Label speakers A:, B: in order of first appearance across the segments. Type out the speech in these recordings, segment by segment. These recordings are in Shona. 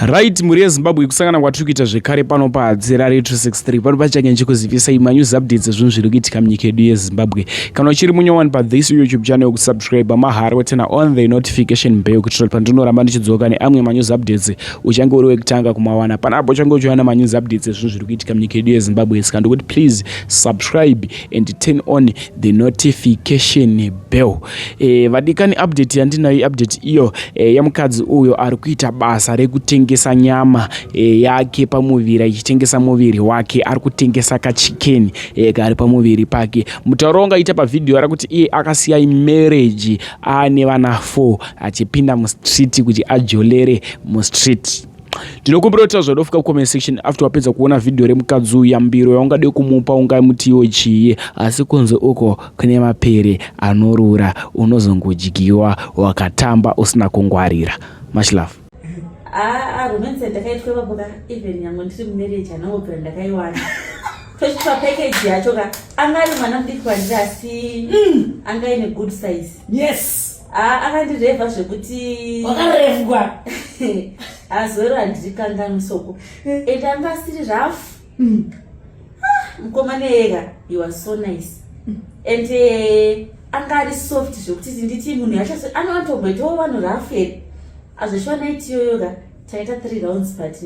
A: Right, mhuri yeZimbabwe, kusangana kwatiri kuita zvekare pano padzera re263. Pano pachange ndichikuzivisai manews updates ezvinhu zviri kuitika munyika yedu yeZimbabwe. Kana uchiri munyowani pathis YouTube channel, kusubscribe mahara, weturn on the notification bell, kuitira kuti pandinoramba ndichidzoka neamwe manews updates, uchange uri wekutanga kumawana. Panapo uchange uchiwana manews updates ezvinhu zviri kuitika munyika yedu yeZimbabwe. Saka ndokuti please subscribe and turn on the notification bell. Vadikani, update yandinayo, update iyo yamukadzi uyo ari kuita basa rekutengesa nyama yake pamuviri, achitengesa muviri wake. Ari kutengesa kachicken kari pamuviri pake. Mutauro wangaita pavhidhiyo ari kuti iye akasiya marriage aane vana 4, achipinda mustreet kuti ajolere mustreet. Ndinokumbira kuti zvadofika kucomment section after wapedza kuona vhidhiyo remukadzi uyu, yambiro yaungade kumupa ungamutiwo chii? Asi kunze uko kune mapere anorura, unozongodyiwa wakatamba usina kungwarira. Much love.
B: Aa, romance ndakaitwa ipapo ka, even nyange ndiri mumarriage hanangobvira ndakaiwana. Tochipa package yacho ka, anga ari mwana mudiki kwandiri, asi anga aine good size. Aa, akandirevha zvekuti
C: Wakarevwa.
B: Azoro handirikanganisoko, and anga asiri rough mukomana ega. He was so nice and anga ari soft zvekuti nditi munhu yacho anotomboitawo vanhu rough here. Azvishuwa night iyoyo ka taita three rounds, but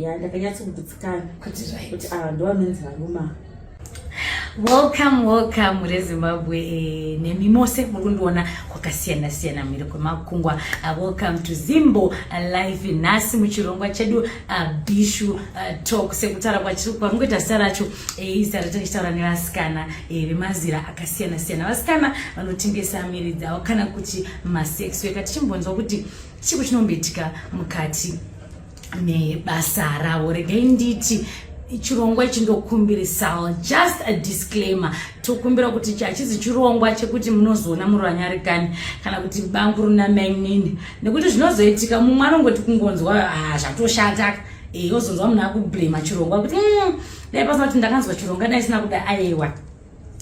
B: ya, ndakanyatsokugutsikana
C: kuti right
B: kuti ava ndo vanonzi varume.
C: Welcome, welcome reZimbabwe, nemi mose muri kundiona kwakasiyana siyana mhiri kwemakungwa. Welcome to Zimbo Live. Nhasi muchirongwa chedu Bishu Talk, sekutaura kwakungoita zita racho, izita racho, tichitaura nevasikana vemazira akasiyana siyana, vasikana vanotengesa miri dzavo kana kuti masex worker, tichimbonzwa kuti chiko chinomboitika mukati nebasa ravo. Regai nditi chirongwa ichi ndokumbirisawo just a disclaimer. Tokumbira kuti hachizi chirongwa chekuti munozoona muri vanyarikani kana kuti banguru namainini, nekuti zvinozoitika mumwe anongoti kungonzwa, "Ah, zvatoshata." Ozonzwa munhu akublema chirongwa kuti, dai pasina kuti ndakanzwa chirongwa, dai sina kuda." Aiwa,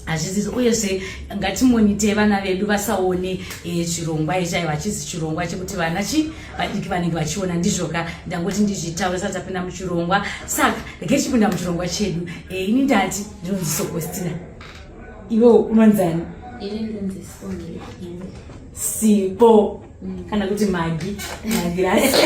C: hazvisizo. Uyezve ngatimonitei vana vedu vasaone chirongwa ichi. Aiwa, hachisi chirongwa chekuti vana chi vadiki vanenge vachiona. Ndizvoka, ndangoti ndizvitaure sati tapinda muchirongwa. Saka regai chipinda muchirongwa chedu. Ini ndati ndinonzi Sokostina. Iwe unonzani?
B: Ini ndonzi Sibongile.
C: Sipo kana kuti Magi Magirasi.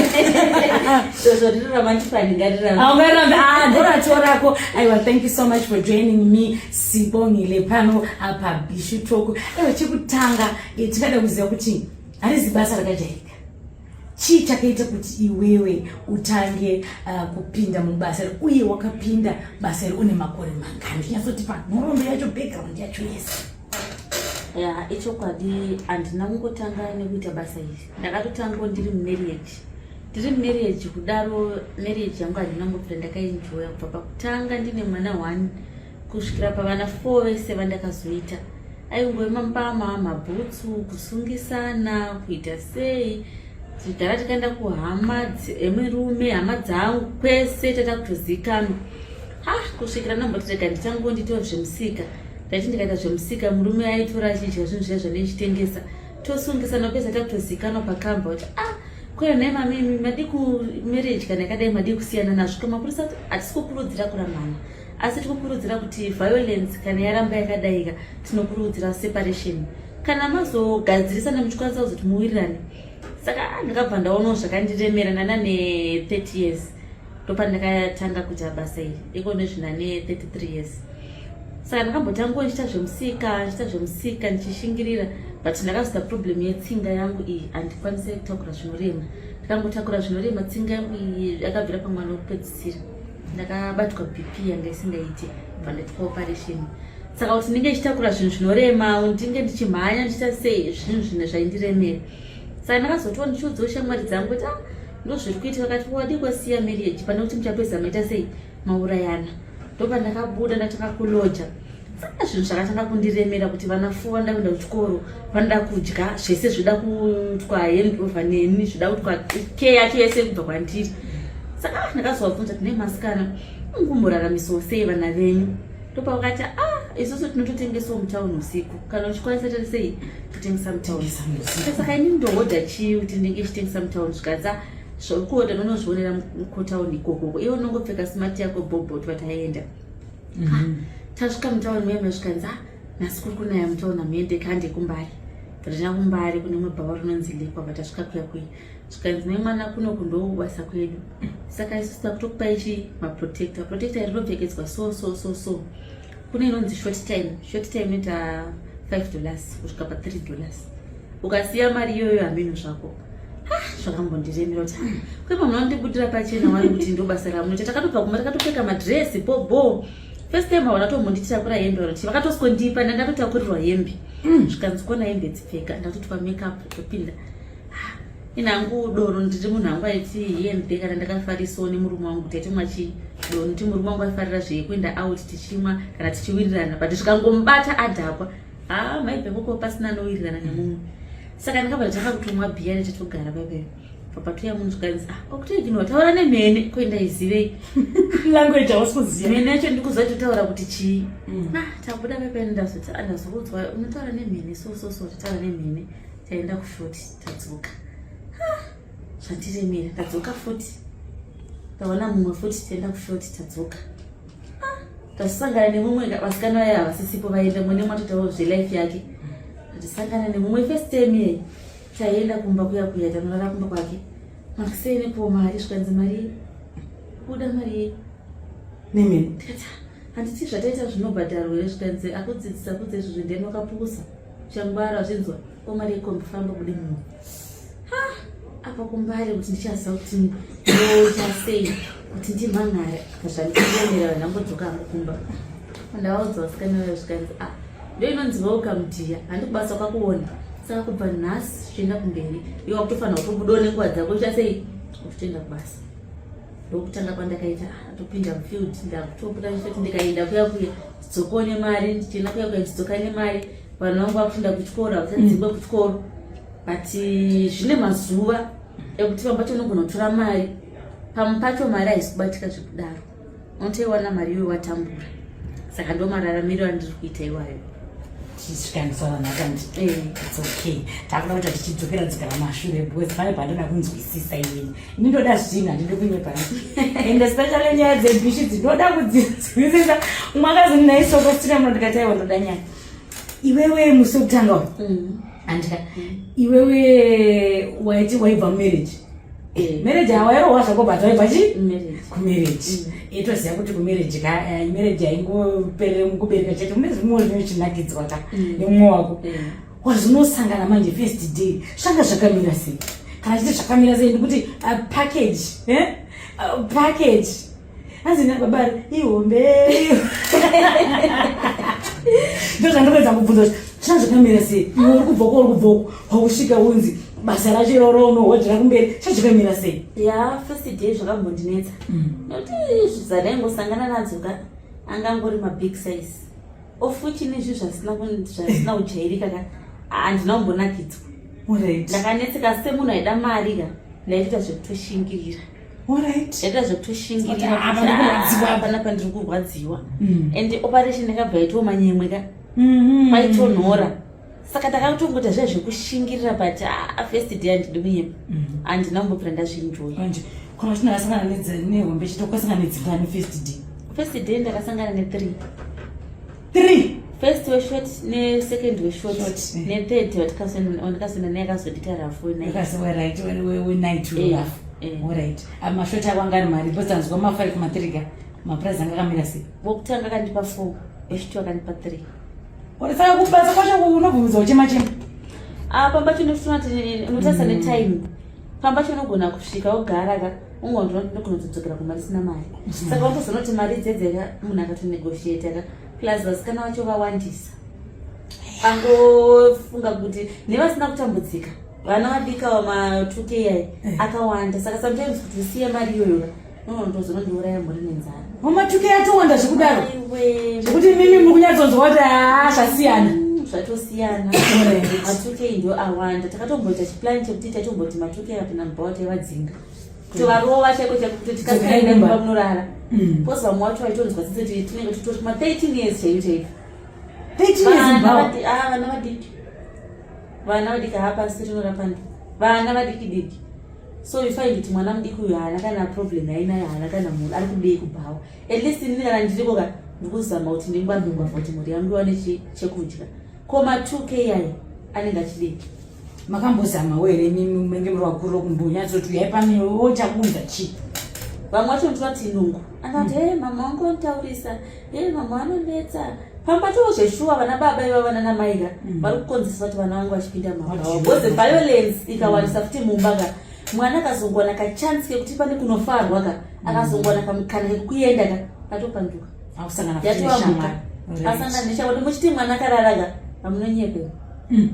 B: Zvozvo rinoramandipa, ndingariramba?
C: Aungarambe? Ah, ndoratorako. Aiwa, thank you so much for joining me, Sibongile, pano apa Bishu Talk. Aiwa, chekutanga, tingada kuziva kuti harizi basa rakajairika. Chii chakaita kuti iwewe utange kupinda mubasa iri, uye wakapinda basa iri une makore mangani? Chinyatsotipa nhoroondo yacho, background yacho yese.
B: Ya, ichokwadi, handina kungotanga nekuita basa iri. Ndakatotangawo ndiri mumarriage. Ndiri mumarriage kudaro, marriage yangu handina kumbobvira ndakaenjoya kubva pakutanga ndine mwana one kusvikira pavana four vese vandakazoita. Aingove mambama, mabhutsu, kusungisana, kuita sei. Tigara tikaenda kuhama emurume, hama dzangu, kwese tata kutozikanwa. Ha, kusvikira ndamboti rega nditango nditewo zvemusika. Ndaiti ndikaita zvemusika, murume aitora achidya zvinhu zviya zvandichitengesa, tosungisana, pesa takutozikanwa pakamba kuti, "Ah, kweyo nhai mamimi, madi kumarriage kana yakadai, madi kusiyana nazvo." Kamapurisa kuti hatisi kukurudzira kuramana, asi tikukurudzira kuti violence kana yaramba yakadaika, tinokurudzira separation kana mazogadzirisana muchikwanisa kuzoti muwirirane. Saka ah, ndakabva ndaonawo zvakandiremera. Nana ne30 years ndopandakatanga kuita basa iri, iko nezvina ne33 years. Saka ndakambotangawo ndichiita zvemusika, ndichiita zvemusika, ndichishingirira, but ndakazoita problem yetsinga yangu iyi. Handikwanisi kutakura zvinorema. Ndikangotakura zvinorema, tsinga yangu iyi yakabvira pamwana wekupedzisira, ndakabatwa BP yanga isingaiti, bva ndaitwa operation. Saka kuti ndinge ndichitakura zvinhu zvinorema, ndinge ndichimhanya, ndichiita sei, zvinhu zvine zvaindiremera. Saka ndakazotiwo ndichiudzawo shamwari dzangu kuti, "Ah, ndo zviri kuitika." Vakati, "Wadii kwasiya marriage pane kuti muchapedza maita sei, maurayana." Ndopandakabuda, ndatanga kuloja. Saka zvinhu zvakatanga kundiremera kuti vana four vanoda kuenda kuchikoro, vanoda kudya, zvese zvida kuitwa handover neni, zvida kuitwa, care yacho yese kubva kwandiri. Saka ah, ndakazovabvunza kuti, "Nemasikana, ungumboraramisawo sei vana venyu?" Ndopavakati, "Ah, isusu tinototengesawo mutauni usiku, kana uchikwanisa tati sei, totengesa mutauni." Saka ini ndohodha chii kuti ndinge ichitengesa mutauni? Zvikadza. Zvauri ndonozvionera mukotauni ikokoko. Iwe unongopfeka smart yako bhobho tobva taenda. Tasvika mutauni muya masvikanzi, ah, nhasi kuri kunaya mutauni, hamuende kandi kuMbare. Rina kuMbare kune mwe bhava rinonzi Lekwa. Bva tasvika kuya kuya, zvikanzi, nemwana kuno kundobasa kwedu, saka isusu takutokupai chi maprotector. Protector rinopfekedzwa so so so so. Kune inonzi short time. Short time inoita $5 kusvika pa$3. Ukasiya mari iyoyo, hameno zvako. Ah, zvakambondiremera kuti kwema munondibudira pachena wani kuti ndo basa ramunoita. Takatobva kumba takatopfeka madhiresi bobo. First time havana tombonditakura hembe, vanoti vakatoskondipa, ndandatotakurirwa hembe. Zvikanzi, kona hembe, dzipfeka. Ndatotwa makeup, topinda. Inhangu doro, ndiri munhu hangu aiti hembe kana ndakafarisawo nemurume wangu taitomwa chi doro, nekuti murume wangu aifarira zvekuenda out tichimwa kana tichiwirirana, but zvikangomubata adhakwa, ha, maibve koko pasina anowirirana nemumwe. Saka ndakabva ndatanga kutomwa bhiya nechatogara paipai papatuya munhu, zvikanzi, ah, okutoiginwa taura nemhene kuenda izivei.
C: Language hausi kuziva.
B: Mhene yacho ndikuziva totaura kuti chii. Ah, tabuda paipai, ndazoti ndazoudzwa unotaura nemhene so so so. Tataura nemhene, taenda kushort, tadzoka. Zvandiremera. Tadzoka futi, taona mumwe futi, taenda kushort, tadzoka. Tasangana nemumwe. Vasikana vaya havasisipo, vaenda mune mwatotawo zvelife yake. Tatisangana nemumwe first time iye, taienda kumba kuya kuya, tanorara kumba kwake makuseni po mari, zvikanzi, mari kuda mari yei?
C: Nemene.
B: Tikati, handiti zvataita zvinobhadharwa here? Zvikanzi, akudzidzisa kudza izvozvo, ndeni wakapusa changwara zvinzwa ko mari yekombi, famba bude munhu. Apa kuMbare kuti ndichaziva kuti ndoita sei kuti ndimhan'are zvandikuomera. Ndambodzoka hangu kumba, ndaudza vasikana vayo, zvikanzi, ah, ndo inonzi welcome dear, handi kubasa kwakuona. Saka kubva nhasi zvichienda kumberi, iwe wakutofanira kutobudawo nenguva dzako, ucha sei uchitoenda kubasa. Ndokutanga kwandakaita atopinda mufield. Ndakutobuda ndichitoti ndikaenda kuya kuya ndidzokawo nemari, ndichienda kuya kuya ndidzoka nemari. Vanhu vangu vakutoenda kuchikoro, havachadzingwe kuchikoro, but zvine mazuva ekuti pamwe pacho unogona kutora mari, pamwe pacho mari haisi kubatika zvekudaro, unotoiwana mari iyoyo watambura. Saka ndo mararamiro andiri kuita iwayo.
C: Tichisvikanisana nakandi. It's okay, takuda kuti tichidzokera dzokera mashure because pane pandoda kunzwisisa inini. Ini ndoda zvinhu, handidi kunyepa, and especially nyaya dzebhishi dzinoda kudzinzwisisa. Umwe akazondinaisoko sina muno, ndikati aiwa, ndoda nyaya. Iwewe musi wekutanga uyu, andika iwewe waiti waibva mumarriage. Marriage hawairohwa zvako, but waibva chi kumarriage. Itoziva kuti kumarriage ka, marriage haingoperere mukubereka chete, mune zvimwe zvinochinakidza ka nemumwe wako. Wazvinosangana manje first day, zvanga zvakamira sei? Kana chiti zvakamira sei, ndikuti package, eh? Package hanzi nababari ihombe, ndo zvandikuedza kubvunza kuti zvanga zvakamira sei. Iwe uri kubva ko, uri kubva uko, wakusvika unzi basa racho iroro unohodhera kumberi, zvazvakamira sei?
B: Ya, first day zvakambondinetsa, nekuti zvadaingosangana nadzo ka angangori mabig size, of which nezvi zvasina kujairika ka, handina kumbonakidzwa. Ndakanetseka semunhu aida mari ka, ndaitoita zvekutoshingirira. Ndaita zvekutoshingirira.
C: Apa ndikurwadziwa.
B: Panapa ndiri kurwadziwa. And operation yakabva yaitwa manyemwe ka, kwaitonhora, saka ndakatongoita zviya zvekushingirira, but ah, first day, handidi kunyepa, handina kumbobvira ndazvienjoya.
C: Manje kana uchinge akasangana nehombe chete, ukasangana nedzingani first day?
B: First day ndakasangana ne3.
C: Three?
B: First weshort, nesecond weshort.
C: Short, eh.
B: Nethird wandikasenda naye akazondita rafu.
C: Right, wenight rough. Alright, mashort ako anga ari mari? Because anzwa ma5, ma3 ka, maprice anga akamira sei?
B: Wokutanga akandipa 4, wechitu akandipa 3.
C: Uri saka kubasa kwacho unobvumidza uchema chema?
B: Ah, pamba cho unotarisa netime. Pamba cho unogona kusvika wogara ka, ungonogona kuzodzokera kumba ndisina mari, saka unotozonoti mari dzedzeka munhu akatonegotiata ka. Plus vasikana vacho vawandisa, angofunga kuti nevasina kutambudzika, vana vadikawa ma2K ai akawanda, saka sometimes kuti usiye mari iyoyo, unonotozonondiuraya mhuri nenzara.
C: Ma2K atowanda zvekudaro?
B: Aiwe.
C: Zvekuti mimi muri kunyatsonzwa kuti haa, zvasiyana.
B: Zvatosiyana. Ma2K ndo awanda. Takatomboita chiplani chekuti taitomboti ma2K apinda mubhawa taivadzinga, kuti varova chaiko chaiko, kuti tikasaenda kumba munorara. Because vamwe vacho vaitonzwa sekuti tinenge titori kuma 13 years chaivo chaivo.
C: 13 years?
B: Vana
C: Mubhawa?
B: ah, vana vadiki, vana vadiki, hapasi rinorapanda, vana vadiki diki. So you find kuti mwana mudiki uyu haana kana problem yainayo, haana kana munhu ari kudei kubhawa. At least inini kana ndiriko ka, ndikuzama kuti ndingwavhingwavha kuti mhuri yangu iwane chekudya. Ko ma 2K ayo anenge achidei?
C: Makambozamawo here imimi menge muri vakuru kumbonyatsoti uyai pano chakuunza chii?
B: Vamwe vacho ndinoti nungu anoti, "He, mama wangu anotaurisa, he, mama anonetsa pamba." Too zveshuwa vana baba iva vana namaika vari kukonzesa kuti vana vangu vachipinda mumabhawa, because violence ikawanisa futi mumba ka, mwana akazongowana kachance kekuti pane kunofarwa ka, akazongowana kamukana kekuenda ka, atopanduka.
C: Akusangana futi
B: Yatova mhuka.
C: neshamwari.
B: Asangana neshamwari. Muchiti mwana akarara ka, hamunonyepe,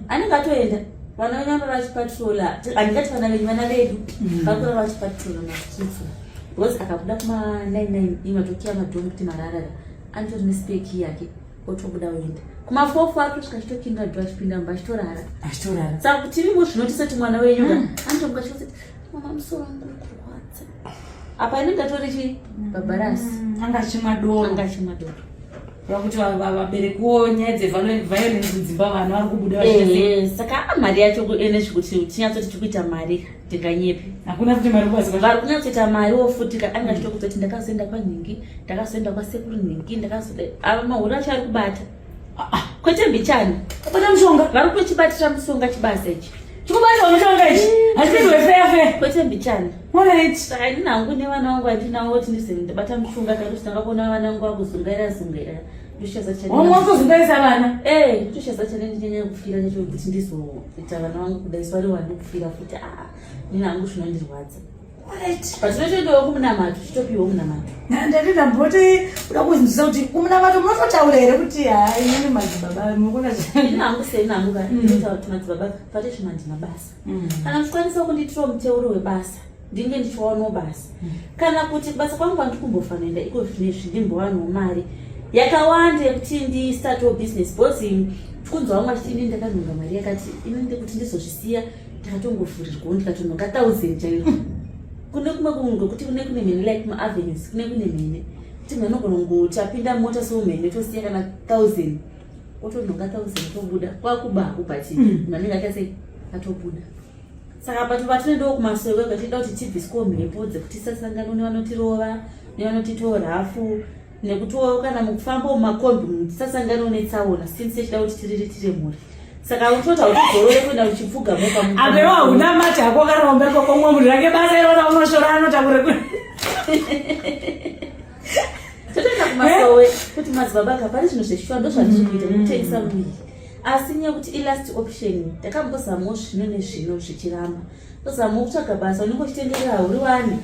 B: anenge atoenda. Vana venyu vanorara vachipatrola. Handingati vana venyu, vana vedu vari kurara vachipatrola mastreets, because akabuda kuma 99 imatokiya madhomu kuti mararara, anotori nespare key yake, otobuda oenda kuma 4 atosvika achitokindira dho, achipinda mumba, achitorara.
C: Achitorara.
B: Saka kuti ivimo zvinotisa kuti mwana wenyu ka anotomuka achitoti, "Mama, musoro wangu uri kurwadza." Apa inenge atori chi bhabharasi.
C: Anga achimwa doro.
B: Anga achimwa doro.
C: Vakuti vaberekiwo nyaya dzeviolence mudzimba, vanhu vari kubuda vachiita sei?
B: Saka mari yacho energy kuti tinyatsoti tikuita mari, ndinganyepi?
C: Hakuna futi mari kubasa.
B: Vari kunyatsoita mariwo futi ka, anenge achitokudza kuti ndakazoenda kwanhingi, ndakazoenda kwasekuru nhingi, ndakazoda ava mahuri acho ari kubata kwete mbichani.
C: Kubata mushonga.
B: Vari kutochibatira mushonga chibasa ichi.
C: Chikubatwa mushonga ichi hachipindwe feya feya.
B: Kwete mbichani. Saka ini hangu nevana vangu vandinawo kuti ndize ndabata mushonga kakuti tanga kuona vana vangu vakuzungaira zungaira, ndoshaza.
C: Wamwe watozungaisa vana.
B: Eh, ndoshaza chane ndinyanya kufira chacho kuti ndizoita vana vangu kudai swari wandikufira futi. Aa, ini hangu zvinondirwadza. Patinotoendawo kumunamato, tichitopiwa munamato.
C: Ndati ndamboti uda kuzinzisa kuti kumunamato munototaura here kuti hai, inini madzibaba mukuna.
B: Ini hangu seni hangu ka, ndinotaura kuti madzibaba, pate zvino handina basa. Kana muchikwanisa kundiitirawo muteuro webasa, ndinge ndichiwanawo basa, kana kuti basa kwangu kwandiri kumbofanoenda iko zvinezvi, ndimbowanawo mari yakawanda yekuti ndistartewo business, because tikunzwa vamwe vachiti, "Ini ndakanhonga mari yakati." Ini ndekuti ndizozvisiya, ndakatongovhurirwawo, ndikatonhonga 1000 chaiyo. Kune kumwe kunhu kwekuti kune mhene, like maavenues, kune mhene kuti munhu anogona kungoti apinda mota seumhene, tosiya kana 1000, otonhonga 1000, otobuda kwakubaku, but munhu anenge aita sei, atobuda. Saka pato patinoendawo kumasowe kwatinoda kuti tibviswewo mhepo dzekuti tisasangana nevanotirova, nevanotitiwo rafu, nekutiwo kana mukufamba mumakombi munhu tisasanganawo netsaona, since tichida kuti tiriritire mhuri. Saka utoti hautizorore kuenda uchipfugamo.
C: Apewa hauna mati ako karombe kokomwe munhu rake basa irona unoshora anotakure ku.
B: Totoenda kumasowe kuti madzibaba ka, pane zvinhu zveshuwa ndo zvandiri kuita nekutengesa muviri, asi nyaya yekuti ilast option. Ndakambozamawo zvino nezvino zvichiramba, tozamawo kutsvaga basa, unenge uchitenderera, hauri wani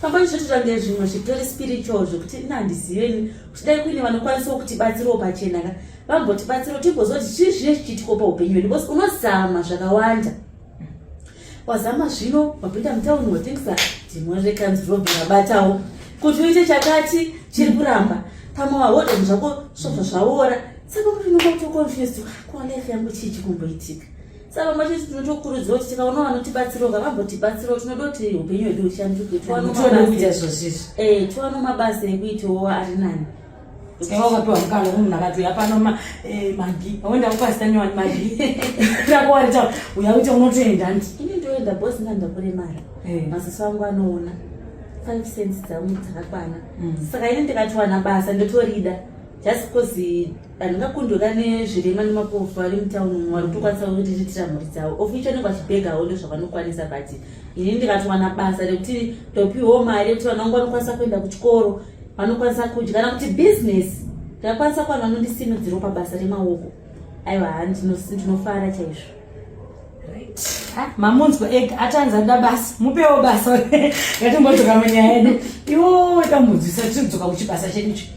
B: pamba. Zvototange zvimwe zvitori spiritual zvekuti ina handiziveni kuti dai kuine vanokwanisawo kutibatsirawo pachena ka, vambotibatsirawo timbozoti chii zvine zvichiitiko paupenyu hwedu, because unozama zvakawanda. Wazama zvino, wapinda mutauni, watengesa dhimoni rekanzi robva rabatawo kuti uite chakati, chiri kuramba. Pamwe wahodha zvinhu zvako zvobva zvaora. Saka kuti unonga utoconfused, kwa life yangu chii chikumboitika? Saka pamwe chete tinotokurudzira kuti tikaona vanotibatsirawo, ngavambotibatsirawo. Tinoda kuti upenyu hwedu hushanduke.
C: Toda kuita zvozvizvi.
B: Tiwane mabasa ekuitawo ari nani.
C: Wakapiwa mukana wemunhu akati uya pano magi waenda kukasita nyowani magi rakuwarita uya uite, unotoenda ndi?
B: Ini ndoenda bosi ndandakuremara. Maziso angu anoona, 5 cents dzangu dzakakwana. Saka ini ndikatowana basa ndotorida, just because handingakundweka nezvirema nemapofu ari mutauni umu vari kutokwanisa kuriritira mhuri dzavo, of which vanenge vachibhegawo ndozvavanokwanisa. But ini ndikatowana basa rekuti ndopiwawo mari yekuti vana vangu vanokwanisa kuenda kuchikoro, vanokwanisa kudya, kana kuti business ndakakwanisa kuvanhu vanondisimudzirawo pabasa remaoko, aiwa, ndinofara chaizvo.
C: Ah, mamunzwa ega atanzi anoda basa, mupewo basa. Ngatimbodzoka munyaya yedu. Iwo tambodzisa, tichidzoka kuchibasa chedu ichi,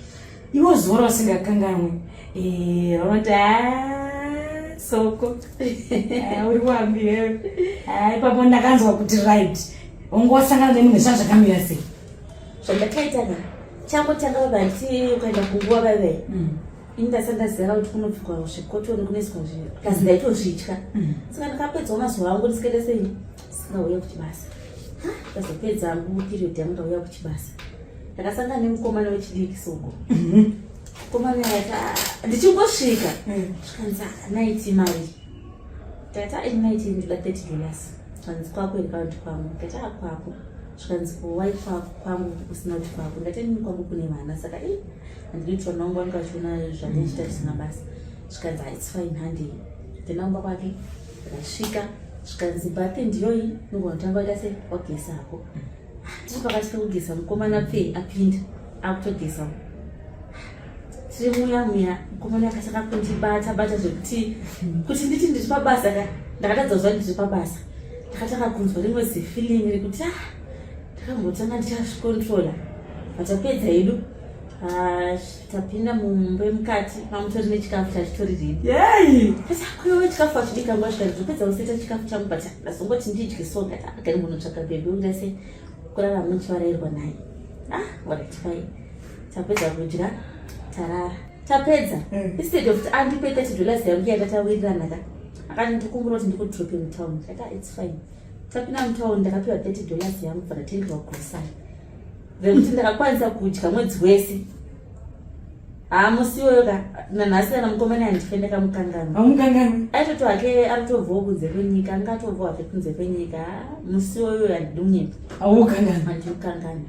C: iwo zuva rausingakanganwi raunoti, "Ah, soko, ah, uri wambi wewe." Ah, ipapo ndakanzwa kuti right, unge wasangana nemunhu zva zvakamira sei?
B: Zvandakaita ka, changotanga vavati ukaenda kunguva vaive ini ndasati ndaziva kuti kunopfekwa zvekotoni, kunoiswa zvinhu kasi ndaitozvitya. Saka ndakapedzawo mazuva angu ndisikaita sei, singauya kuchibasa. Ndazopedza hangu period yangu, ndauya kuchibasa, ndakasangana nemukomana wechidiki soko. Mukomana akati, "Ah," ndichingosvika zvikanzi, "Ah, naiti mari." Ndakati, "Ah, ini naiti ndoda $30." Zvikanzi kwako here kana kuti kwangu? Ndikati a kwako. Zvikanzi ko why kwangu usina kuti kwako? Ndikati inini kwangu kune vana saka i handidi kuti vana vangu vange vachiona zvandichiita zvisina basa. Zvikanzi ah, it's fine handei. Ndina kumba kwake ndakasvika zvikanzi bath ndiyoyi unogona kutanga waita sei wageza hako. Tiri pakati pekugeza mukomana pfee apinda akutogeza tiri muya muya mukomana akatanga kundibata bata zvekuti kuti nditi ndiri pabasa ka ndakatadza kuziva ndiri pabasa ndakatanga kunzwa rimwe zifeeling rekuti ah ndakambotanga ndichazvicontrola vatapedza hedu ah, tapinda mumba yemukati mamutori nechikafu chachitori redi kuiwe chikafu achibika nguva zvikati ndopedza kuseta chikafu changu but ndazongoti ndidye so ngati agari munotsvaka bhebhi uda sei kurara muchivarairwa naye ah alright fine tapedza kudya tarara tapedza instead of kuti andipe $30 yangu yatatawirirana ka akati ndikumbura kuti ndikudrope mutown ndikati ah, it's fine tapinda mutown ndakapiwa $30 yangu bva ndatengerwa grocery rekuti ndakakwanisa kudya mwedzi wese haa musi iwoyo ka nanhasi kana mukomana handife ndakamukanganwa
C: Haumukanganwi?
B: Aitoto hake arikutobvawo kunze kwenyika anga atobvawo hake kunze kwenyika Haa, musi iwoyo handidi kunyepa
C: Haumukanganwi.
B: handimukanganwi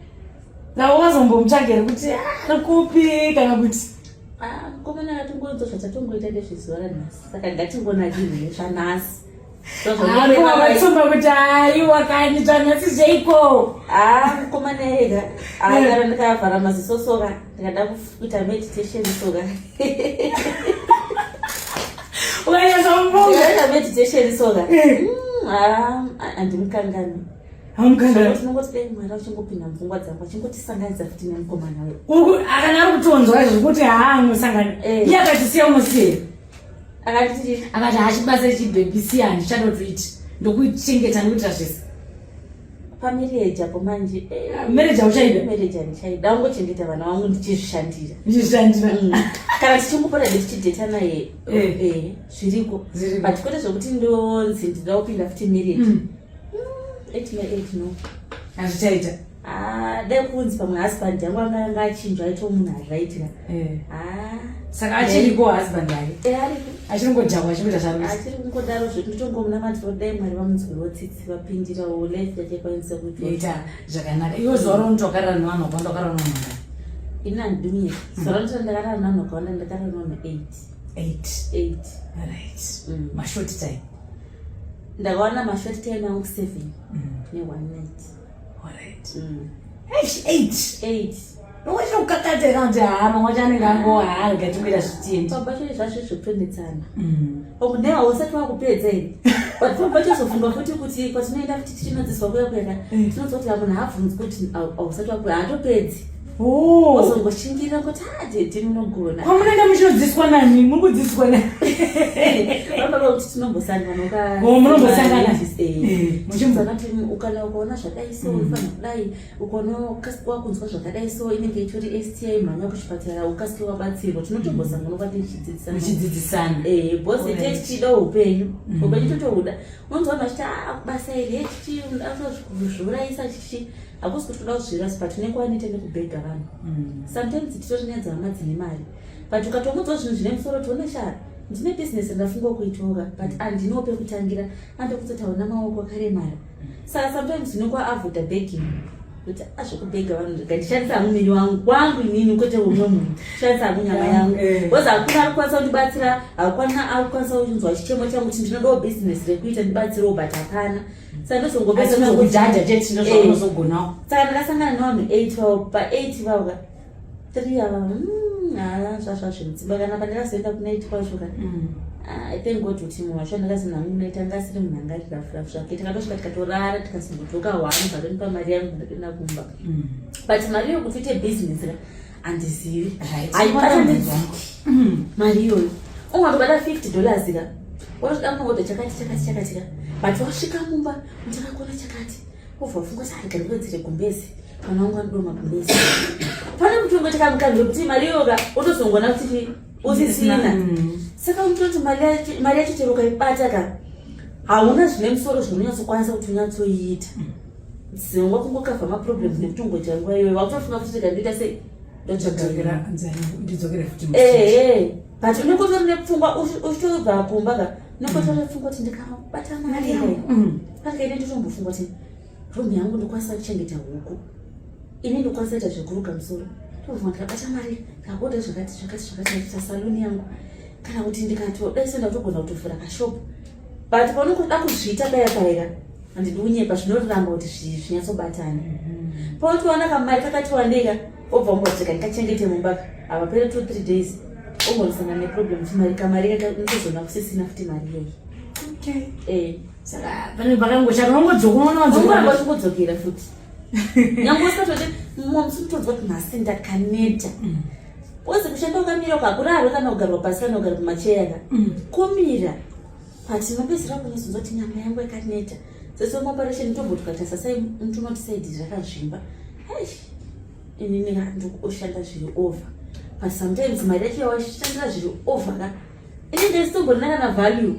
C: Saka wakazombomutsvaga here kuti ah, ari kupi kana kuti
B: Ah, mukomana akatongonzwa zvatatongoita ndezvezuva ranhasi saka ngatingonakirwe zvanhasi
C: Vatsumba kuti aiwa kani zvanhasi zveiko.
B: Ah, mukomana ega akara ndikavhara maziso soka ndikada kuita meditation soka.
C: Ukanyatsomufunga.
B: Meditation soka. Ah, handimukangani.
C: Hamukanganwi.
B: Tinongoti dai Mwari achingopinda mupfungwa dzangu achingotisanganisa futi nemukomana wedu.
C: Uku akana ari kutonzwa zvekuti haa musangani. Iye akati siya umusiye.
B: Akati
C: akati hachibasa chibhebhi siya handichatotoiti ndokuchengeta ndokuita zvese.
B: Pamarriage apo manje.
C: Marriage hauchaida?
B: Marriage handichaida. Ndangochengeta vana vangu ndichizvishandira.
C: Ndichizvishandira.
B: Kana tichingopota tichidheta naye. Zviriko. But kwete zvekuti ndonzi ndinoda kupinda futi marriage. At my age no.
C: Hazvichaita.
B: Ah, dai kunzi pamwe husband yangu anga anga achinjwa aitwa munhu azvaitira. Ah.
C: Saka achiriko husband yake?
B: Ariko.
C: Achiri kungodhakwa achingoita zvaari kuita.
B: Achiri kungodaro zvekuti nditongomunamatira kuti dai Mwari vamunzwirawo tsitsi vapindirawo life yake ikwanise
C: kuita zvakanaka. Iwe zuva raunoti wakarara nevanhu vakawanda wakarara nevanhu vangani?
B: Ini handidi kunyepa. Zuva raunoti ndakarara nevanhu vakawanda ndakarara nevanhu 8.
C: 8.
B: 8.
C: Right. Mashort time.
B: Ndakawana mashort time angu 7 ne one night.
C: Alright. Eish, 8.
B: 8.
C: Nokuti kukakatira kuti haa mamwe acho anenge ango haa rega tingoita zvitiendi.
B: Baba chacho zvazvo zvekutonetsana. Oku newe hausati wakupedza here? But baba chazofunga futi kuti kwatinoenda futi tichinodzidziswa kuya kuya ka. Tinodzwa kuti munhu haabvunzi kuti hausati wakupedza haatopedzi.
C: Oh.
B: Wozongoshingirira kuti haa daddy munogona.
C: Kwamunoenda muchinodzidziswa nani? Muri kudzidziswa nani?
B: Baba kuti tinombosangana uka.
C: Oh, munombosangana.
B: Muchimbosangana kuti ukana ukaona zvadai so unofanira kudai ukaona wakunzwa zvakadai so inenge itori STI mhanya kuchipatara ukasike wabatsirwa tinotombosangana kwati tichidzidzisana.
C: Muchidzidzisana.
B: Boss tete tichida upenyu. Upenyu totohuda. Unonzwa vanhu vachiti ah basa iri chichi unozviurayisa chichi. Hakusi kuti kuda kuzvirasa but unenge waneta nekubhega vanhu. Sometimes titori nyaya dzehama dzine mari. But ukatomuudzawo zvinhu zvine musoro tione sha ndine business randafunga kuitora but andinawo pekutangira anoda kutoti hauna maoko akaremara. Saka sometimes unenge waavoida begging kuti azvekubhega vanhu rega ndishandise hangu muviri wangu wangu inini kwete umwe munhu shandisa hangu nyama yangu because hakuna ari kukwanisa kundibatsira hakuna ari kukwanisa kunzwa chichemo changu kuti ndinodawo business rekuita ndibatsirewo but hapana. Saka ndozongopedza
C: Asi unozokujaja chete ndozvaunozogonawo.
B: Saka ndakasangana nevanhu 8 vavo pa 8 vavo ka 3 ava haa zvazva zvemudzimba kana pandakazoenda kunaiti kwacho ka I thank God kuti munhu wacho ndakazoenda hangu kunaiti anga asiri munhu anga ari rafu rafu zvake takatosvika tikatorara tikazongodzoka one vatonipa mari yangu ndatoenda kumba but mari iyo kuti uite business ka handizivi haibatanidziki mari iyoyo ungatobata $50 ka watoda kunoodha chakati chakati chakati ka but wasvika mumba uchakakuona chakati wobva wafunga kuti arega ndiwedzere gumbezi mwana wangu anoda magumbezi pane mutongo chakamukanzwa kuti mari iyoyo ka wotozongoona kuti usisina saka unototi mari yacho chero ukaibata ka hauna zvine musoro zvinonyatsokwanisa kuti unyatsoiita dzingwa kungokavha maproblems nekuti ungodya nguva iyoyo wakutofunga kuti rega ndoita sei
C: Ndidzokere futi
B: but unenge utori nepfungwa uchitobva kumba ka. Nokotora pfungwa kuti ndikabata mari pakaine ndotombofunga kuti room yangu ndokwanisa kuchengeta huku, ini ndokwanisa kuita zvekuruka musoro, ndobva ndikabata mari, ndikaoda zvakati zvakati zvakati, ndaita saluni yangu, kana kuti ndikatodai so ndatogona kutovhura kashopu. But paunongoda kuzviita paya paya, handidi kunyepa, zvinoramba kuti zvinyatsobatana. Paunotowana kamari kakati wandei, obva umbosvika ndikachengete mumba, havapere 2-3 days ombonosangana neproblem kuti mari kamari kanotozoona kusisina futi mari iyoyi.
C: Saka pane pakangoshata, unongodzoka, unoona.
B: Ungoramba uchingodzokera futi, nyange usatoti mumwe musi unotonzwa kuti nhasi ndakaneta. Kozi kushanda ukamira ukakurarwe kana kugarwa pasi kana kugara pamacheya ka, kumira, but unopedzisira kunyatsodzwa kuti nyama yangu yakaneta. Sese maoperation tomboti ukatarisa sai unotoona kuti side rakazvimba. Eish, inini ka ndikushanda zviri over, but sometimes mari yacho yawashandira zviri over ka inenge isitomborina kana value,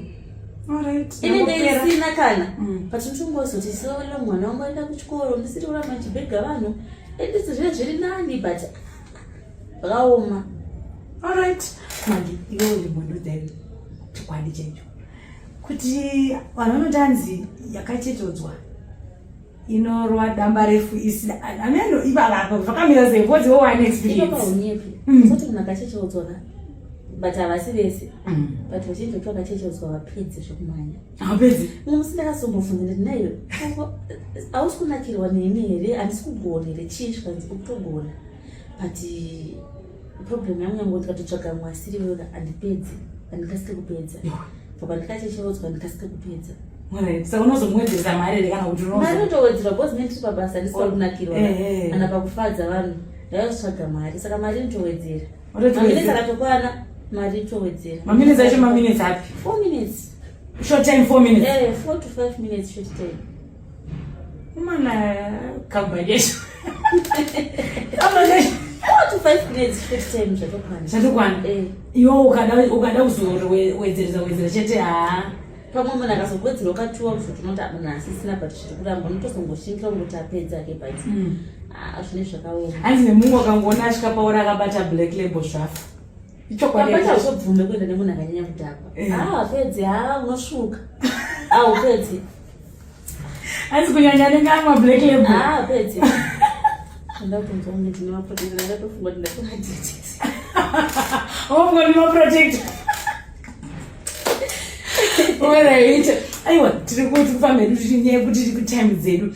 B: inenge isina kana. But ndingozoti sewelo mwana wangu aenda kuchikoro, ndisiri kuramba ndichibhega vanhu, endisi zvive zviri nani, but zvakaoma.
C: Alright, Magi, iwewe ulimbondiudza chokwadi checho kuti vanhu vanoti anzi yakachecheudzwa inorwa damba refu isina ameno. Ipapa zvakamira sei? Because iwe wane
B: ipa
C: experience.
B: Paunyepi. Usati munhu akachecheudzwa ka, but havasi vese, but vazhinji vacho vakachecheudzwa vapedzi zvekumhanya.
C: Hapedzi.
B: Mumwe musi ndakazombobvunza, ndati, "Naiwe, hausi kunakirwa neni here? Handisi kugona here? Chii?" Zvikanzi, "Ukutogona, but problem yangu yangu ndikatotsvaga mwe asiri wewe handipedzi, handikasike kupedza. Bva ndikachecheudzwa ndikasike kupedza."
C: Alright, saka unozomuwedzeresa mari here kana kuti
B: Mari
C: unozo
B: inotowedzerwa because ndiri pabasa, ndisina kunakirwa
C: Eh, eh.
B: kana pakufadza vanhu, ndaizotsvaga mari, saka mari inotowedzera.
C: Ototi
B: Maminitsi
C: wedzera.
B: akatokwana, mari inotowedzera.
C: Maminitsi acho maminitsi api?
B: 4 minutes.
C: Short time, 4 minutes?
B: 4 to 5 minutes short time.
C: Mana kambani yacho, kambani yacho.
B: 4 to 5 minutes short time zvatokwana.
C: Zvatokwana. Iwe ukada kuzowedzeresa wedzera chete, haa.
B: Pamwe munhu akazokuwedzera ukatiwa kuzoti unoti munhu asisina, but zviri kuramba, unotozongoshingira kungoti apedza ake, but ah, zvine zvakaoma.
C: Hanzi nemumwe wakangoona asvika pauri akabata Black Label, zvafa. Ichokwadi?
B: Papacha uzobvume kuenda nemunhu akanyanya kudhakwa. Ah, pedzi, ha, unosvuka, aupedzi.
C: Hanzi kunyanya anenge amwa Black Label.
B: Ah, pedzi, ndakutonzwa kunge ndine maprotector, ndatofunga kuti ndatomadetesi.
C: Ofunga ndi maprotector. Alright, aiwa, tiri kuti kufamba hedu tichinyaya yekuti tiri kutime dzedu.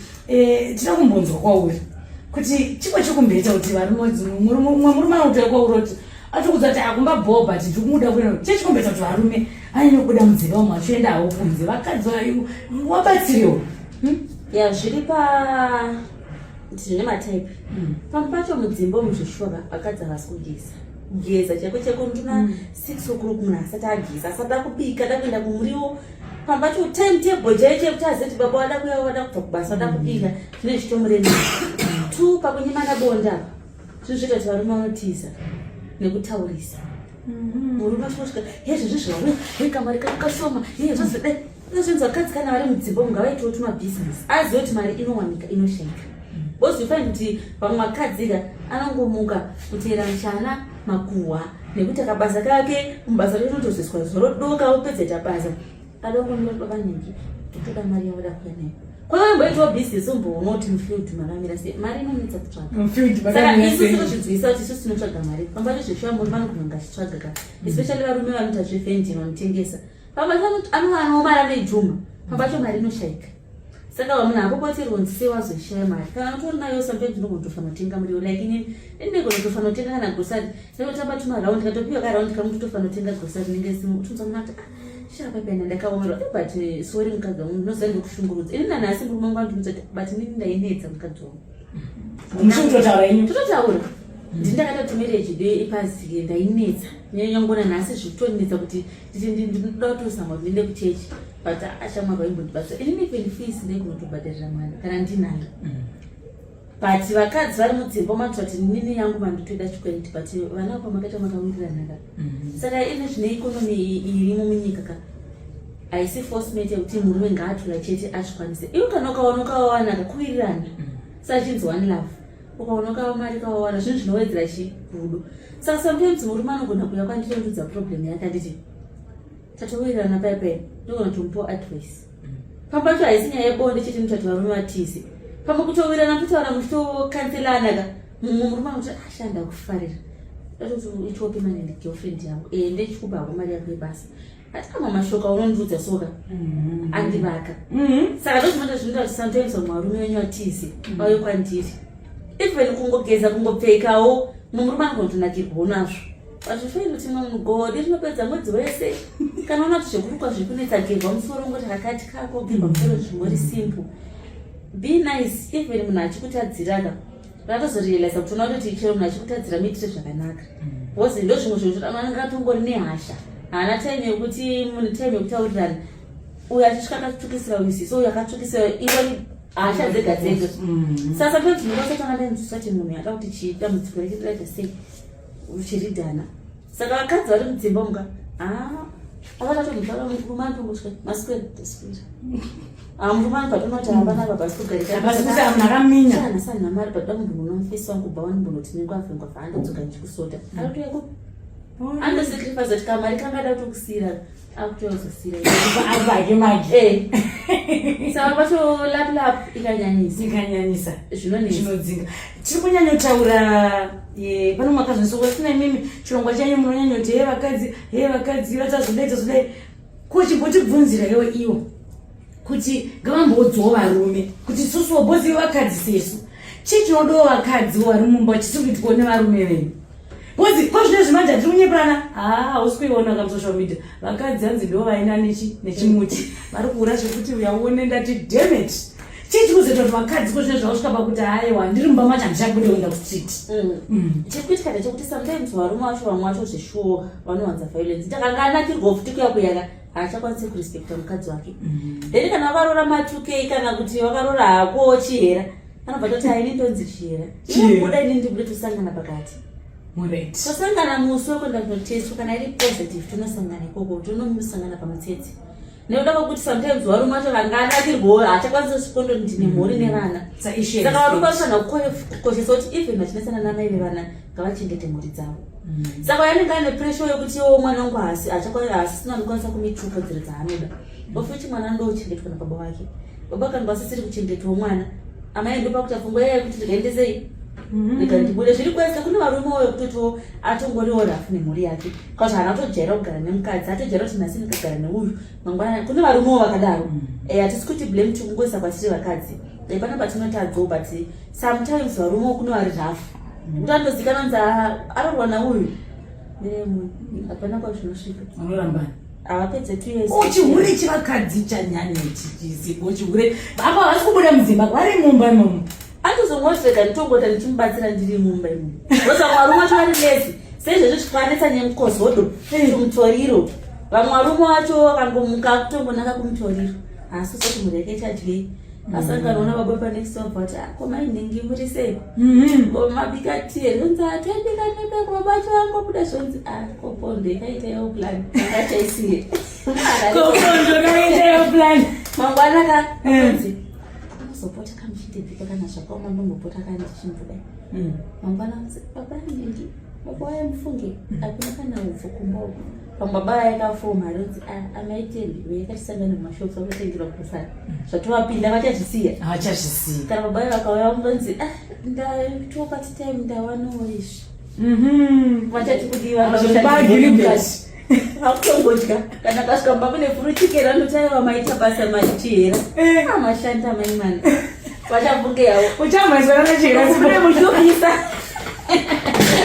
C: Tinoda kumbonzwa kwauri kuti chimwe chikumboita kuti varume, mumwe murume anotouya kwauri kuti atokudza kuti akumba bho, but ndiri kumuda kuenda. Chii chikumboita kuti varume anyanye kubuda mudzimba, vamwe vachienda havo kunze, vakadzi wabatsirewo?
B: Ya, zviri pa zvine matype. Pamwe pacho mudzimba muzvishuwa vakadzi havasi kugeza, kugeza chaiko chaiko. Nduna 6 o'clock munhu asati ageza, asati akubika, ada kuenda kumuriwo. Pamwe pacho time table chaiyo chekuti azive kuti baba vada kuya, vada kubva kubasa, vada kubika, zvine zvitomuremera. Two, pakunyimana bonda apa, zvinhu zvoita kuti varume vanotiza nekutaurisa. Murume achingosvika, hezvezvi zvauya, hekamari kako kashoma, he zvazodai. Inozvinzi vakadzi kana vari mudzimba ngavaitewo tumabhizinesi, azive kuti mari inowanika, inoshaika. Because you find kuti vamwe vakadzi ka anongomuka kuteera muchana makuhwa, nekuti akabasa kake mubasa rinotozoiswa zorodoka, opedza basa, ada kungomira kuti baba nhingi totoda mari yavoda kuya nayo. Kwavamboitawo bhizinesi, umboona kuti mufield makamira sei, mari inonetsa kutsvaga.
C: Mufield
B: Saka
C: makamira
B: isu
C: sei?
B: tinozvinzwisa kuti isusu tinotsvaga mari. Pamba nezveshuwa murume anogona kunge achitsvaga ka, especially varume vanoita zvevending, vanotengesa. Pamba anova mari anoijuma, pamba pacho mari inoshayika. Saka munhu hapopotirwa sei wazoishaya mari kana utori nayo? Sometimes unogona kutofanira kutenga muriwo, like inini ndinogona kutofanira kutenga kana grocery, ndinotamba tumaraundi, katopiwa karaundi kamwe, totofanira kutenga grocery inenge isimo. Utonzwa munhu ati, "Ah, shapa pena ndakaomerwa." But sorry, mukadzi wangu, ndinoziva ndikushungurudza. Ini nanhasi murume wangu andiudza kuti, "But inini ndainetsa mukadzi wangu."
C: Muchikutotaura inyu?
B: Tototaura. Ndini ndakatoti marriage do ipazike, ndainetsa. Nyangona nhasi zvikutonetsa kuti ndinoda kutozama kuti ndiende kuchechi, but ashamwari vaimbondibatsira. Inini even fees ndaikunotobhadharira mwana kana ndinayo. But vakadzi vari mudzimba matoa kuti nini yangu manditoida chikwereti, but vana vapo makaita makawirirana ka. Saka ine zvine economy irimo munyika ka, haisi forcement yekuti murume ngaatora chete azvikwanise. Iwe kana ukaona ukawawana kakuwirirana, sachinzi one love, ukaona ukawa mari kawawana, zvinhu zvinowedzera chi rudo. Saka sometimes murume anogona kuuya kwandiri ondudza problem yake, anditi Tatowirirana paya paya, ndogona kutomupawo advice. Pamwe pacho haisi nyaya yebonde chete inoita kuti varume vatize. Pamwe kutowirirana mutotaura muchitokanselana ka. Mumwe murume anoti asha ah, ndakufarira. Ndatoti itiwo permanent girlfriend yangu. Eh ndechikupa hako mari yako yebasa. Ati amwe mashoko aunondiudza soka. Andivaka. Saka ndozvinoita zvinoita kuti sometimes vamwe varume venyu vatize vauye kwandiri. Even kungogeza kungopfekawo mumwe murume anogona kutonakirwawo nazvo. Hazvifaniri kuti mumwe mugodi rinopedza mwedzi wese. Kana uona kuti zvekurukwa zviri kunetsa gerwa musoro ungoti kakati kako gerwa musoro zvingori simple. Be nice even munhu achikutadzira ka. Unatozorealiza kuti unoona kuti chero munhu achikutadzira muitire zvakanaka. Because ndozvimwe zvinhu zvekuti anenge atongori nehasha. Haana time yekuti munhu time yekutaurirana. Uyu achisvika akatsvukisira uyu ziso, uyu akatsvukisira iwe hasha dzega dzega. Saka sometimes ndinokwanisa kutanga ndanzwisisa kuti munhu ada kuti chii dambudziko rake riraita sei. Uchiridhana. Saka vakadzi vari mudzimba muka ah akatotomutara murume anotongosvika maswera taswera. Ah murume anobva tonoti hapana apa pasi kugarika.
C: Hapasi kuti munhu akaminya.
B: Ana sana mari padoda kumboona mufesi wangu bva wanimbonoti nengwavha ngwavha andodzoka ndichikusota. Anotouya ku anosacrifice kuti kamari kangada kutokusiyira akutozosiyira.
C: Abvake manje.
B: Eh. Saka pacho lap lap ikanyanyisa.
C: Ikanyanyisa.
B: Zvinonetsa.
C: Zvinodzinga. Tiri kunyanyotaura eh, pano makazvinzwa sina imimi chirongwa chenyu munonyanyoti he vakadzi he vakadzi vatazodai tazodai ko chimbotibvunzira iwo iwo kuti ngavamboudzawo varume kuti isusuwo bozi vakadzi sesu chii chinodawo vakadzi vari mumba chisiri kuitwawo nevarume venyu bozi ko zvinezvi manje hatiri kunyeperana haa hausi kuiona ka musocial media vakadzi hanzi ndo vaina nechimuti vari kuura zvekuti uyaone ndati dammit chii chikuzoita kuti vakadzi ko zvinezvi vasvika pakuti haiwa ndiri mumba macho handichabude kuenda kustreet
B: Chiri kuitika ndechekuti sometimes varume vacho vamwe vacho zveshuwo vanowanza violence. Takanga anakirwa futi kuya kuyaka haachakwanisi kurespekta mukadzi wake. Then kana vakarora ma2K kana kuti vakarora hako chihera anobva toti haini ndonzi chihera.
C: Chihera.
B: Iwe buda inini ndibude tosangana pakati.
C: Alright.
B: Tosangana musi wekuenda kunotestwa kana iri positive tonosangana ikoko tonosangana pamutsetse. Nekuda kwekuti sometimes varume vacho vanga anakirwawo haachakwanisi kusikondo ndine mhuri nevana.
C: Sa issue
B: Saka varume
C: respect.
B: vanofanira kukoshesa kuti even vachinetsana namai vevana ngavachengete mhuri dzavo. Saka yanenge ane pressure yekuti iwo mwana wangu haasi haasisina anokwanisa kumituka kodzero dzaanoda. Of which mwana anoda kuchengetwa nababa wake. Baba kana vasisiri kuchengetwa mwana, amai ndo pakuita pfungwa iya yekuti ndikaendesei rega ndibude. Zviri kwese kune varume wo yekutotiwo atongoriwo rafu nemhuri yake. Kakuti haana kutojaira kugara nemukadzi, atojaira kuti nhasi ndikagara neuyu mangwana. Kune varumewo vakadaro. Eh, hatisi kuti blame tikungoisa kwatiri vakadzi. Eh, pane patinotadzawo but sometimes varumewo kune vari rafu. Kuti anozikanwa kunzi arorwa nauyu. Neremunhu. Hapana kwazvinosvika.
C: Vanorambana.
B: Havapedze 2 years.
C: Ko chihure chevakadzi chanyanya chizivo chihure apa havasi kubuda mudzimba vari mumba imomo
B: Atozongoti rega nditongota ndichimubatsira ndiri mumba imomo. Because vamwe varume vacho vari lazy. Seizvezvi zvikwanetsa nemukozodo kumutoriro. Vamwe varume vacho vakangomuka kutongonaka kumutoriro. Asi usati mhuri yake ichadyei. Asangana ona baba pa next door but ah ko mai nhingi muri sei? Ko mabika tea here? Zvonzi ah taibika nebeko baba vacho vangobuda zvonzi ah ko pondo ikaita yo plan. Akachaisiye.
C: kokondo kaita yo plan
B: Mangwana ka zvonzi unozopota kamuchindibika kana zvakaoma ndombopota ka ndichimbudai. Mangwana anzi baba nhingi baba waye mufunge hakuna kana upfu kumba uku. Pamwe baba vaye mari unzi ah amai Tembi vakatisangana mumashops vakatengerwa grocery. Zvatovapinda vachazvisiya.
C: Havachazvisiya.
B: Kana baba vaye vakauya vangonzi ah ndatopati time ndawanawo izvi. Vachati kudiwa
C: Bagiribet.
B: vakutongodya kana kasvika mumba mune furuchikera anoti aiwa maita basa machihera.
C: Eh.
B: Ah mashanda mai mwana. Vachabvuke yavo.
C: Uchamhaisana nachihera.
B: Kune mushopisa.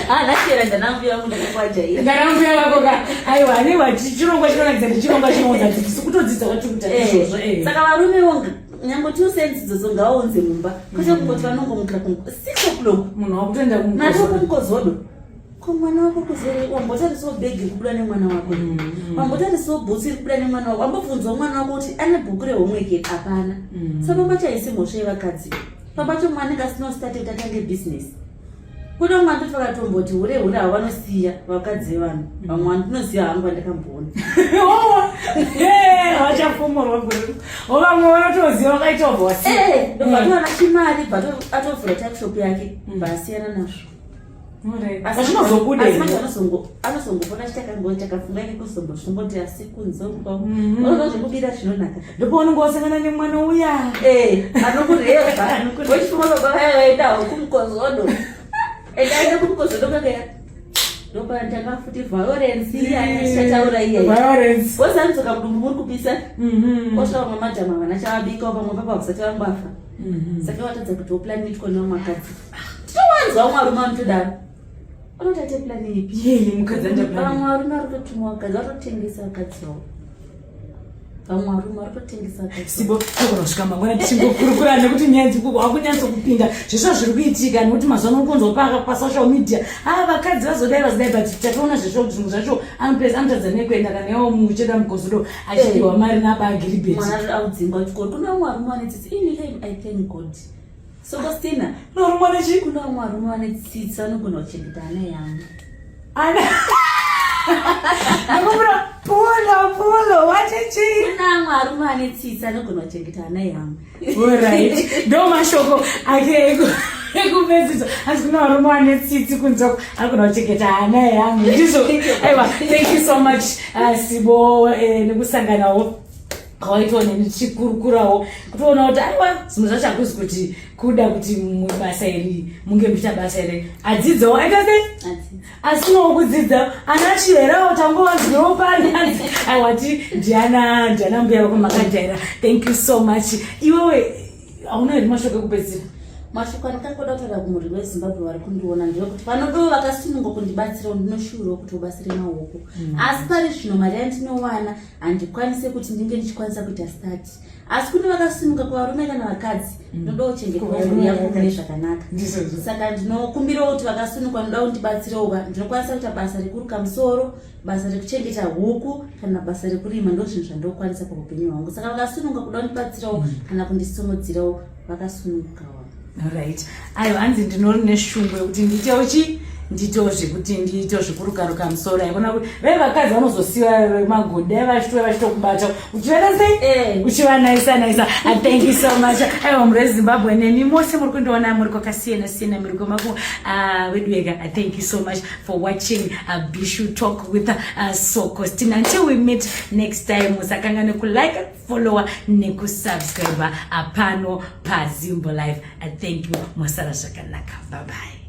B: Ah nachihera ndanambuya vangu ndakakwajaira.
C: Ndakambuya vako ka aiwa aiwa chirongwa chinonakidza ndichirongwa chinoudza dzidziso kutodzidza kwatiri kuita izvozvo eh.
B: Saka varume vonga nyange 2 cents idzodzo ngavaunze mumba kwete kungoti vanongomukira ku 6 o'clock
C: munhu wakutoenda
B: nato
C: kumukozodo
B: kumukozodo ko mwana wako kuzere wambotarisawo bhegi iri kubuda nemwana wako wambotarisawo bhutsu iri kubuda nemwana wako wambobvunzawo mwana wako kuti ane bhuku rehomework here hapana saka pamba chaisi mhosva yevakadzi pamba cho mwana anenge asina start kuti atange business kune vamwe vanototi vakatomboti hure hure havo vanosiya vakadzi vevanhu vamwe vandinoziva hangu vandakamboona
C: vachafumurwa gore o vamwe vanotoziva vakaita obva wasiya
B: ndobva towana chimari bva atovhura tuckshop yake bva asiyana nazvo.
C: Zvinozobuda.
B: Asi manje anozongopona chitakango chakafunga nekuzomboshongoti asi kunze uko
C: Mhm.
B: unoza zvekubira zvinonaka.
C: Ndopaunenge wasangana nemwana uya.
B: Eh, anokureva wechifunga baba vaya vaendawo kumukozodo, ende aenda kumukozodo kakaya ndopatanga futi violence iya tichataura iya.
C: Violence.
B: Wozanidzoka mudumbu muri kupisa. Osvika vamwe madhama vana chavabika, vamwe papa vasati vangwafa. Saka watadza kuti woplani itwa nevamwe vakadzi. Tinowanzwa vamwe varume vanotodaro, vanoti ate plani ipi?
C: Yei mukadzi
B: Vamwe
C: andaplan.
B: varume vari kutotumwa vakadzi, vatotengesa vakadzi vavo. Vamwe varume vari kutotengesa vakadzi.
C: Sibo, togona kusvika mangwana tichingokurukura nekuti nyaya dzikuko hakunyatsokupinda zvesvo zviri kuitika, nekuti mazuva ano ukunzwa pasocial media, a vakadzi vazodai, vazodai, but tatoona zvesvo kuti zvinhu zvacho anopesa anotadza nekuenda kana iwo mucheda mukozodo achipiwa mari nabaagiribheti.
B: Mwana audzingwa chikoro. Kuna vamwe varume vane tsitsi. Ini I thank God, Sokostina.
C: Norumwa nechi.
B: Kuna vamwe varume vane tsitsi, vanogona kuchengeta ana yangu.
C: Ana nakumura polo polo wachechi.
B: Kuna vamwe varume vane tsitsi, anogona kuchengeta ana yangu.
C: Alright, ndo mashoko ake ekupedzisa. Asi kuna varume vane tsitsi kunzoko, anogona kuchengeta hana yangu, ndizvo. Aiwa, thank you so much, Sibo, nekusanganawo kwawaitawo neni tichikurukurawo kutoona kuti aiwa, zvimwe zvacho hakuzi kuti kuda kuti mubasa iri munge muchiita basa iri. Adzidzawo, aita sei, asinawo kudzidza ana chiherawo tangovanzwirawo pananzi. Aiwa, ti ndiana mbuya vako makajaira. Thank you so much. Iwewe hauna here mashoko ekupedzisira?
B: Mashoko andingangoda kutaura kumhuri weZimbabwe vari kundiona ndeyekuti vanodawo vakasununga kundibatsirawo, ndinoshuwirawo kuti ubatsire maoko. Asi pari zvino mari yandinowana handikwanise kuti ndinge ndichikwanisa kuita start, asi kune vakasununga, kuvarume kana vakadzi, ndinodawo kuchengetwa mhuri yangu mune zvakanaka.
C: Ndizvozvo.
B: Saka ndinokumbirawo kuti vakasununga vanoda kundibatsirawo, ndinokwanisa kuita basa rekuruka musoro, basa rekuchengeta huku kana basa rekurima. Ndo zvinhu zvandokwanisa paupenyu hwangu. Saka vakasununga kuda kundibatsirawo kana kundisimudzirawo, vakasunungukawo.
C: Alright, aiwa, hanzi ndinori neshungu yekuti ndiitewo chi ndiitewo zvekuti ndiitewo zvekurukaruka musoro. Aikona kuti vai vakadzi vanozosiwa magoda dai vachitouya vachitokubata uchivaita sei? Uchivanaisa naisa. Thank you so much. Aiwa, muri weZimbabwe nemi mose muri kundiona muri kwakasiyana siyana muri kwemako wedu wega, thank you so much for watching Bishu Talk with Sokostina. Until we meet next time, musakangane kulike, follower nekusubscribe pano paZimbo Life. Thank you, masara zvakanaka, bye bye.